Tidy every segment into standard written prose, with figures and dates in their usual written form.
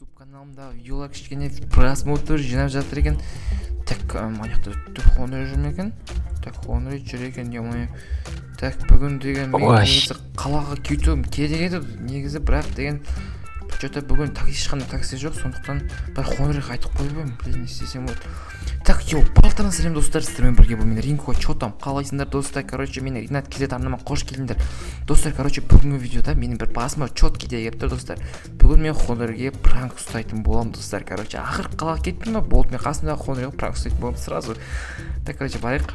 YouTube каналымдағы видеолар кішкене просмотр жинап жатыр екен. Так, ана жақта Хонор жүр ме екен? Так, Хонор жүр екен, ё-моё. Так, бүгін деген мен Ой. Негізі қалаға кетуім керек еді негізі, бірақ деген че-то бүгін такси, ешқандай такси жоқ, сондықтан бір Хонорға айтып қойып едім, блин, не істесем болады. Так, йоу, барлықтарыңызға сәлем, достар, сіздермен бірге бұл мен, Ринко. Че там, қалайсыңдар, достар? Короче, мен Ринат KZ арнама қош келдіңдер. Достар, короче, бүгінгі видеода менің бір басыма четкий идея келіп тұр, достар. Бүгін мен Хонорге пранк ұстайтын боламын, достар. Короче, ақыры қалаға кеттім ба, болды, мен қасымдағы Хонорға пранк ұстайтын боламын сразу. Так, короче, барайық.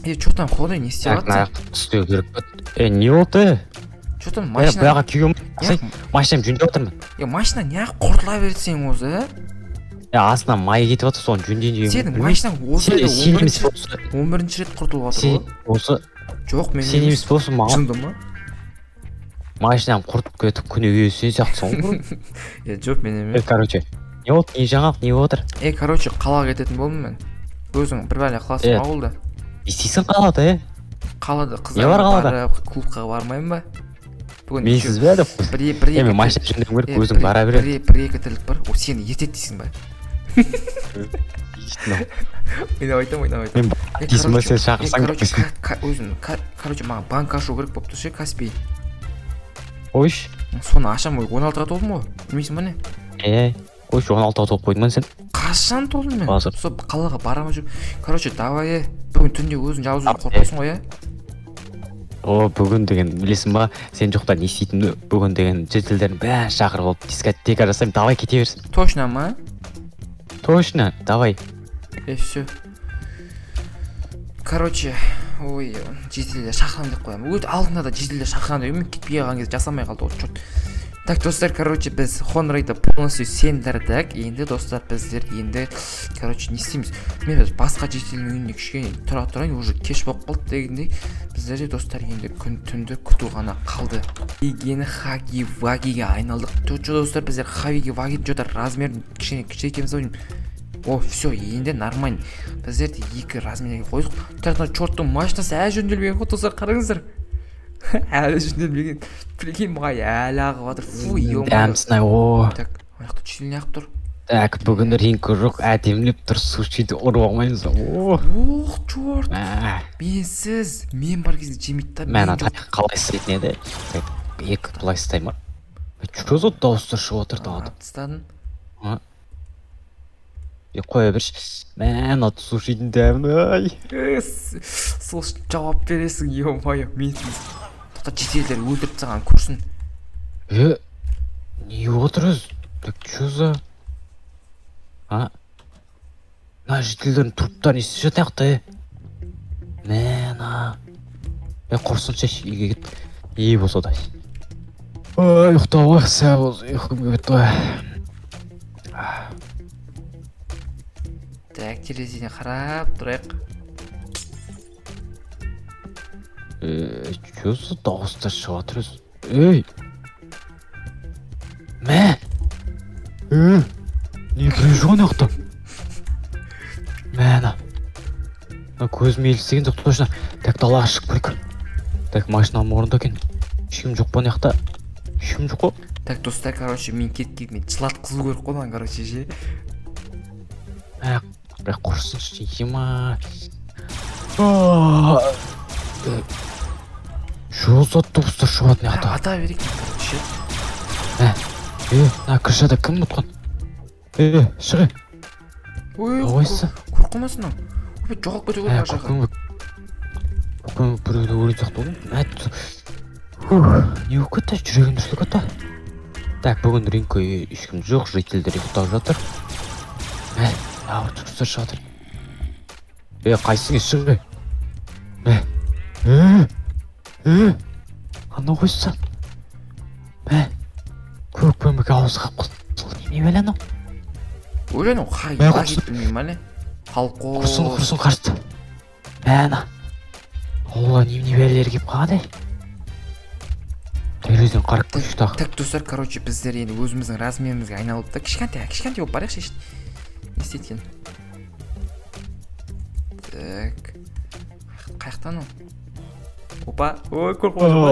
Е, че там, Хонор, не істеп Так, мына жатырсың? Жақта істеу керек па? Е, не болды? Че там, Е, машина? Бұяққа күйеуім Неғып- машинамды жөндеп жатырмын. Е, машина неғып құртыла берді сенің осы, ә? Е, астынан май кетіп жатыр, соны жөндейін деген. Сенің машинаң осылай Сен емес пе осы? 11-рет құртылып жатыр Сен ғой. осы Жоқ, мен сен емес пе осы маған? Жынды ма? Машинам құртып кетіп, күніге сен сияқтысың ғой. Е, жоқ, мен Е, емес. короче, не болды, не жаңалық, не болып жатыр? Е, короче, қалаға кететін болдым мен. Өзің бір бәле қыласың Е. ауылда. Не істейсің қалада, е? Қалада Не бар қыздармен қалада? барып, клубқа бармаймын ба? Бүгін Менсіз бе деп қой. бір Е, мен екі машина жөндеуім керек, е, өзің бара бер. бір екі тірлік бар. О, сені ертеді дейсің ба? Ойнап айтамын, ойнап айтамын. Мен Е, дейсің ба, короче, сен шақырсаң е, короче, өзім, короче, маған банк ашу керек болып тұр ше, Каспий. Қойшы. Соны ашамын ғой, 16-ға толдым ғой. Білмейсің ба, не? Е, қойшы, 16-ға толып қойдың ба сен? Қашан толдым мен? Қазір. Сол қалаға бара алмай жүрмін. Короче, давай, е, бүгін түнде өзің жалғыз өзің қорқасың ғой, е? О, бүгін деген білесің ба, сен жоқта не істейтінімді? Бүгін деген жительдердің бәрін шақырып алып, дискотека жасаймын, давай, кете берсін. Точно ма? Точно, давай. Е, все. Короче, ой, жительдер шақырамын деп қоямын. Өт алдында да жительдер шақырамын деп едім, мен кетпей қалған кезде жасамай қалды ғой, черт. Так, достар, короче, біз Хонрайды полностью сендірдік. Енді, достар, біздер енді, короче, не істейміз? Мен біз басқа жительдің үйіне кішкене тұра тұрайын, уже кеш болып қалды дегендей. Біздерде, достар, енді күн түнді күту ғана қалды. Деген Хаги Вагиге айналдық. Че, достар, біздер Хаги Вагидің че-то размерін кішкене кішірейтеміз ау деймін. О, все, енді нормально. Біздер де екі размерге қойдық. Так, мына черттың машинасы әлі жөнделмеген ғой, достар, қараңыздар. Әлі жөнделмеген. Прикинь, май әлі ағып жатыр. Фу, ё. Дәмсін ай, о. Так, ана жақта житель неғып тұр? Так, бүгін Ринко жоқ, әдемілеп тұр, сушиді ұрып алмаймыз ба? О. Ох, черт. Мә, Менсіз, мен бар кезде жемейді да. мә, Мен ана жоқ. таяқ қалай істейтін еді? Так, екі былай істей ма? Че за дауыстар шығып отыр далада? Алып тастадым. Е, қоя берші. Мә, мына сушидің дәмі ай. Е, сол үшін жауап бересің, ё-моё, менсіз. Тоқта, жительдер өлтіріп тастаған көрсін. Е, не отыр өзі? Так, че за, а, мына жительдердің труптары не істеп жатыр жақта, е? Мә, мына, е, құрысыншы, үйге кет, не болса да. Ой, ұйықтап алайық, сәл болса, ұйқым келіп кетті ғой. Так, терезеден қарап тұрайық. Е, че за дауыстар шығып жатыр өзі? Ей, мә, е, не, біреу жоқ ана жақта. Мә, ана мына көзіме елестеген жоқ точно. Так, далаға шығып көрейік. Так, машинам орнында екен, ешкім жоқ па ана жақта? Ешкім жоқ қой. Так, достар, короче, мен кеткен, мен жылатқызу керек қой мынаны, короче, ше. Мә, бірақ құрысыншы, ема. Че за дауыстар шығып жатыр мына жақта? Ата берейік, короче, ше. Е, мына крышада кім ұтқан? Е, шық, е. Ой, Қойсы. көріп қалмасын мынау. Ой, жоғалып кете ғой Ә, ар жаққа. Көкөңбек біреуді өлген сияқты болды. Мә, фух, не болып кетті, жүрегім дүрсіліп кетті. Так, бүгін Ринко ешкім жоқ, жительдер ұйықтап жатыр. Мә, тағы дауыстар шығып жатыр. Е, қайсың, шық, е. Мә, е, е, анау қойсы. Мә, көкпеңбек ауызға қалып, неме бәле анау? Ой, анау Хаги Мә, Ваги құрсын. білмеймін ба, не? Халқо. Құрсын, құрсын, қарсы. Мә, ана. Ауылға немене бәлелер келіп қалған, ей? Терезеден қарап көрші тағы. Так, достар, короче, біздер енді өзіміздің размерімізге айналып та, кішкентай, кішкентай болып барайықшы. Не істейді екен? Так. Қаяқтан ол? Опа, ой, көріп қалдым.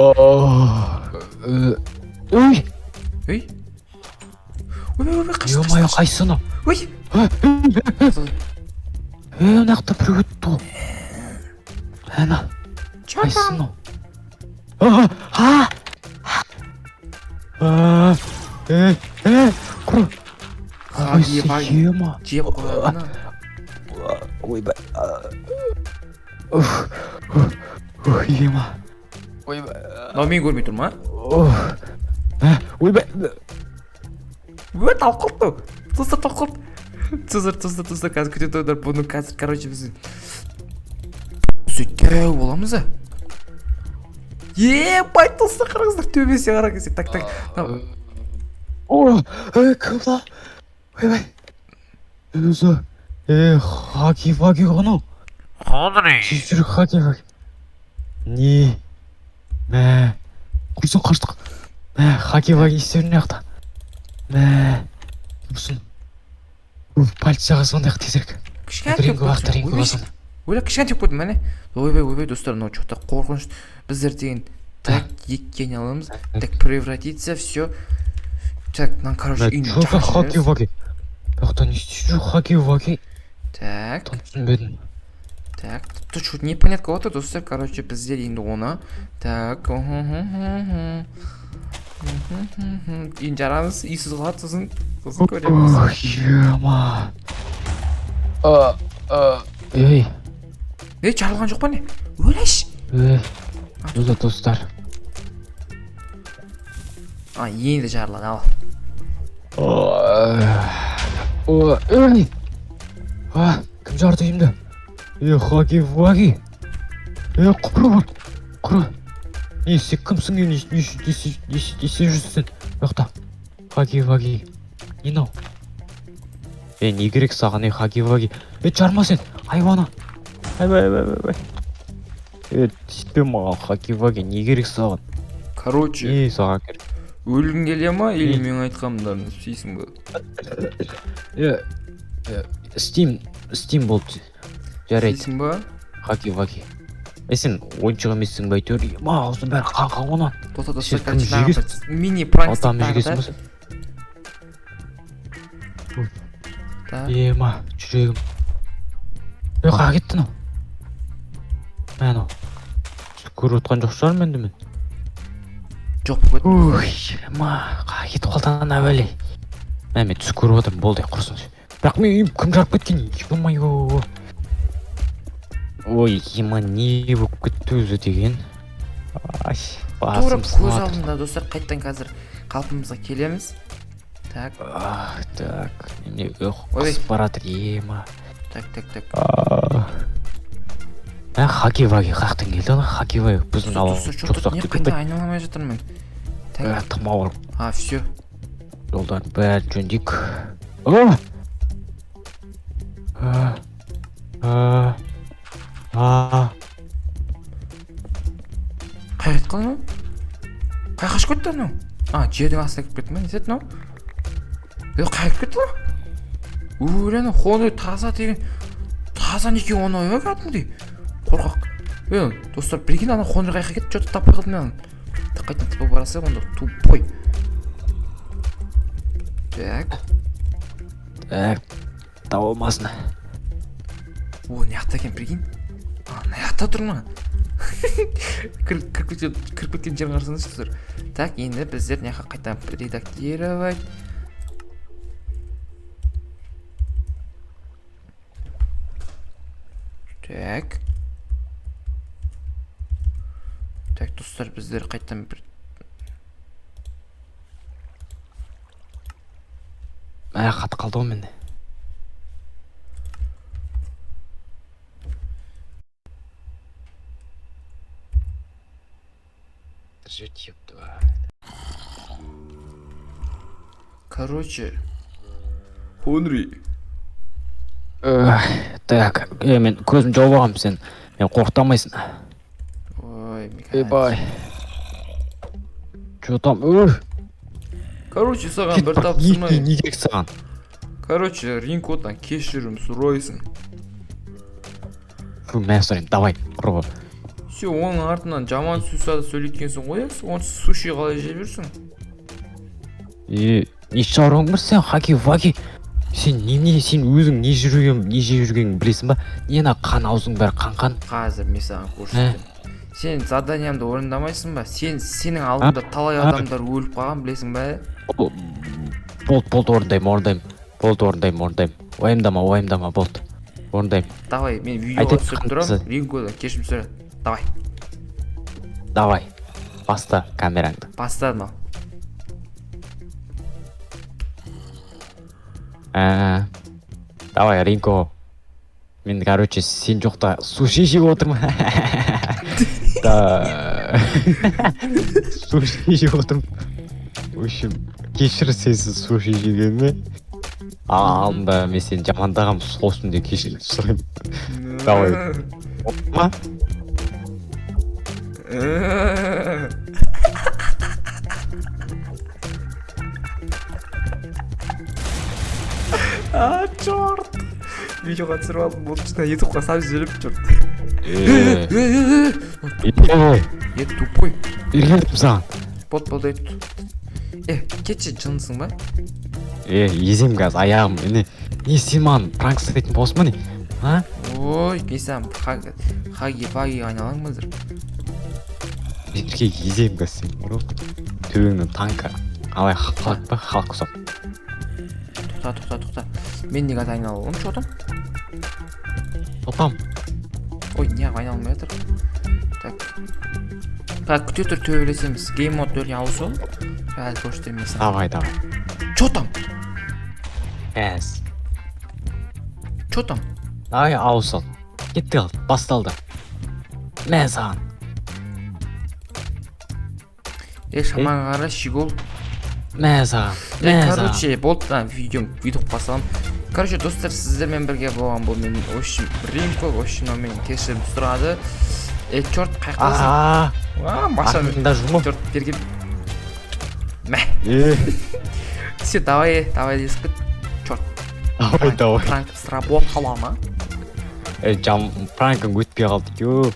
Ой. Ей. Ойбай, ойбай, қаш, қаш, Ё-моё, қаш. Қайсысы анау? Ой. Е, мына жақта біреу өтті ғой. Ана, Чё қайсысы там? мынау? А, а! А, е, е, құр. Хаги, Қайсы ваги. ема? Жеп қояды ана. Ойбай. Уф, уф, уф, ема. Ойбай. Мынау мені көрмей тұр ма? Уф. Ә, ойбай. Ө, талып қалды. Достар, талып қалды. Достар, достар, достар, қазір күте тұрыңдар. Бұны қазір, короче, біз сөйтіп боламыз а. Ебать, достар, қараңыздар, төбесіне қараңыздар. Так, так. Мынау- О, е, кім мынау? Ойбай. Өзі. Е, хаги ваги ғой анау. Тез жүр, хаги ваги. Не? Мә. Құрсын, қаштық. Мә, хаги ваги не істеп жүр мына жақта? Мә. Құрсын. Уф, полицияға звондайық тезірек. Кішкене теуіп Ринго қойдым. бақты, Ринго Ойбай, звонда. Ойла, кішкене теуіп қойдым, міне. Ойбай, ойбай, достар, мынау что-то қорқыныш. Біздер деген так екіге айналамыз. Так, превратиться, все. Так, мынаны, короче, Мә, үйін чё за жағып хаги жібереміз. ваги? Бұл жақта не істеп жүр хаги ваги? Так, Там түсінбедім. так, тут что-то непонятно болып отыр, достар, короче, біздер енді оны. Так, үйін жарамыз, үйсіз қалады, сосын, сосын көреміз. Ох, ема. Ей, Е, жарылған жоқ па не? Өлеш! ей. Өзі достар. А, енді жарылады, ал. О, ей! А, кім жарды үйімді? Е, хаги ваги. Е, құры бар. Құры. Не, сен кімсің, е, не, не, не, не, не істеп жүрсің сен? Бұл жақта. Хаги ваги. Не мынау? Е, не керек саған, е, хаги ваги. Е, жарма сен, айуана. Айбай, айбай, айбай. Е, тиіспе маған, хаги ваги, не керек саған? Короче, Не саған керек? өлгің келе ма, или Не? менің айтқанымдарын істейсің ба? Е, е, істеймін, істеймін болды. Жарайды. Істейсің ба? Хаки ваки. Е, сен ойыншық емессің ба әйтеуір? Ема, аузының бәрі қан қан ғой. Тоқта, достар, Сен кім короче, тағы жегесің? бір мини пранк Алтамды тағы жегесің да. ба сен? Так. Ема, жүрегім. Е, қаяққа кетті мынау? Мә, анау. Көріп отқан жоқ шығармын енді мен. Жоқ болып кетті. Ух, ема, қаяққа кетіп қалды ана бәле. Мә, мен түс көріп отырмын, болды, құрсын. Бірақ мен үйім кім жарып кеткен? Ё-моё. Ой, ема, не болып кетті өзі деген? Ай, Тура басым көз сынып жатыр. алдында, достар, қайтадан қазір қалпымызға келеміз. Так, Ах, так, немене Ой. қысып баратыр, ема. так, так, так. Ә, хаки ваги қаяқтан келді ана хаки ваги біздің Достар, ауыл достар, что-то не жоқ қайта айнала алмай жатырмын мен. Так, тым ауыр. А, все. Жолдардың бәрін жөндейік. О! А, а, а. Қай кетті анау? Қай қашып кетті анау? А, жердің астына кіріп кетті ма? Не етеді мынау? Е, қай кіріп кетті анау? Өле, анау хоны таза деген. Таза не екен анау, е, кәдімгідей. Қорқақ. Е, достар, прикинь, анау хоны қаяққа кетті, что-то таппай қалдым мен аны. Так, қайтадан тіпіп бара салсақ, онда тупой. Так, Так, таба алмасын. О, мына жақта екен, прикинь. А, мына жақта тұр ма? Кіріп кеткен жерін қарасаңызшы, достар. Так, енді біздер мына жаққа қайтадан редактировать. Так. Так, достар, біздер қайтадан бір Мә, қатып қалды ғой менде. Жить, ёпта. Короче, Хонри. Так, е, мен көзім жауып алғанмын сен. Мен қорқыта алмайсың. Ой, Михаил. Ебай. Чё там? Өй, Короче, саған кет бір бар, тапсырма. не керек саған? Короче, Ринкодан кешірім сұрайсың. Фу, мә сұраймын, давай, құрбы. Сен оның артынан жаман сөз сөйлеткенсің ғой, иә? Онсыз суши қалай жеп жүрсің? Е, Не шаруаң бар сен, Хаги Ваги? Сен немене, сен өзің не жүрген, не жеп жүргеніңді білесің ба? Не ана қан, аузың бәрі қан қан. Қазір мен саған көрсетемін. Сен заданиямды орындамайсың ба? Сенің алдында талай адамдар өліп қалған, білесің ба? Болды, болды, орындаймын, орындаймын. Болды, орындаймын, орындаймын. Уайымдама, уайымдама, болды. Орындаймын. Давай, мен видеоға Айтайын, түсіріп қандысы. тұрамын. Ринкодан кешірім сұра. Давай, Давай. Баста камераңды. бастадым ал. Ә, давай, Ринко. Мен, короче, сен жоқта суши жеп отырмын. Да. Суши жеп отырмын. В общем, кешір сенсіз суши жегеніме. Алдында мен сені жамандағанмын, сол үшін де кешірім сұраймын. Давай. Ма? А, черт! Видеоға түсіріп алдым, болды, шын ютубқа салып жіберемін, черт. Е, Е, е, е, тупой. Үйреттім саған. Болды, болды, е, кетші, жынсың ба? Е, езем қазір аяғым. Не, не сен маған пранк істететін боласың ба, не? А? Ой, мен саған хаги ваги айналаң қазір. Жерге езем қазір сені, бро. Төбеңнен танка. Қалай, Халк па? Халк ұқсап. Тоқта, тоқта, тоқта. Мен неге айнала аламын, че там? Топам. Ой, неғып айналмай жатыр? Так. Так, күте тұр, төбелесеміз. Game mode 4-ге ауысу. Қазір көрсетемін мен саған. Давай, давай. Че там? Әз. Че там? Давай, ауысал. Кеттік ал, басталды. Мә саған. Е, шамаңа қара, щегол. Мә саған. Е, Мә саған. короче, болды да, видеом видео саламын. Короче, достар, сіздермен бірге болған бұл мен, в общем, Ринко, в общем, мынау менен кешірім сұрады. Е, черт, қаяқтасың? Аа, А, машина. артыңда жүрмін. Черт, бері кел. Мә. Е, Все, давай, давай десіп кет. Черт. давай, давай. Пранк сработала ма? Е, жам, пранкың өтпей қалды. Ё.